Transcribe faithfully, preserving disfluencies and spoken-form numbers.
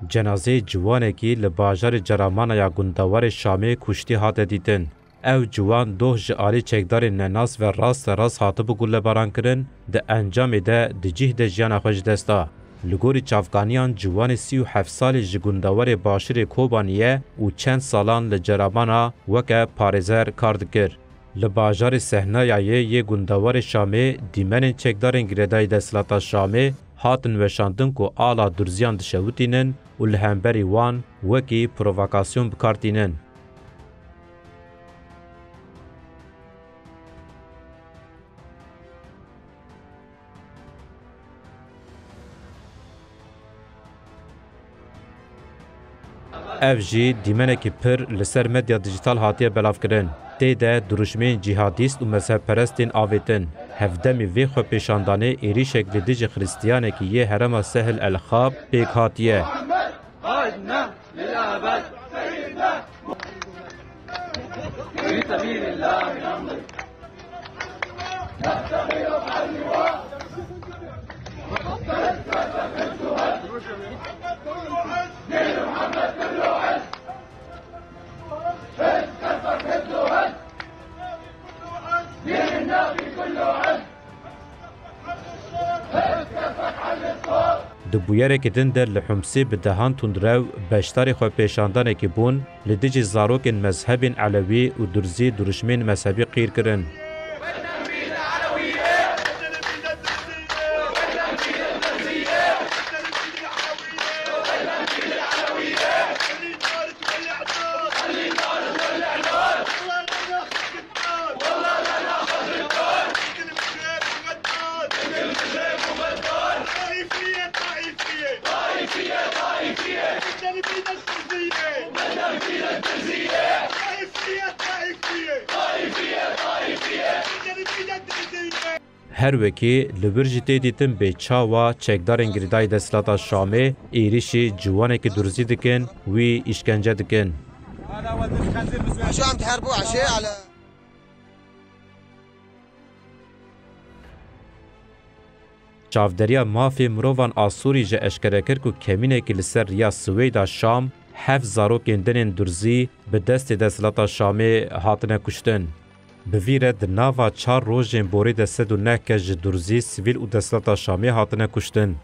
Cenazeyê ciwanekî li bajarê Ceramana ya gundewarê Şamê kuştî hate dîtin. Ew ciwan doh ji alî çekdarên nenas ve raste rast hatibû gulebarankirin, di encamê de di cih de jiyana xwe ji dest da. Li gorî çavkaniyan ciwanê sî û heft salî ji gundewarê başûrê Kobanî ye û çend salan li Ceramana weke parêzer kar dikir. Li bajarê Sehnayayê yê gundewarê Şamê dîmenên çekdarên girêdayî desthilata Şamê hatin weşandin ku ala durziyan dişewitînin û li hemberî wan wekî provokasyon bi kar tînin. Ev jî dîmenekî pir li ser medya dîjîtal hatiye belavkirin. Tê de dirûşmeyên cîhadîst û mezhebperest tên avêtin. Hevdemî vê xwepêşandanê êrîşek li dijî xiristiyanekî yê herêma Sehl El Xab pêk hatiye. Di bûyerekî din de li Humsê bi dehan tundrew beşdarî xwepêşandanekî bûn, li dijî zarokên mezhebên Elewî û Durzî dirûşmên mezhebî qîr kirin. Her wekî li wir jî tê dîtin bê çawa çekdarên girêdayî desthilata Şamê êrîşî ciwanekî Durzî dikin, wî îşkence dikin. عشان تحاربوا عشاء على Çavderiya Mafê Mirovan a Sûrî jî eşkere kir ku kemînekî li ser riya Siwêda Şam heft zarokên din ên Durzî bi destê desthilata Şamê hatine kuştin. Bi vî re di nava çar rojên borî de sed û neh kes ji Durzî, sivîl û desthilata Şamê hatine kuştin.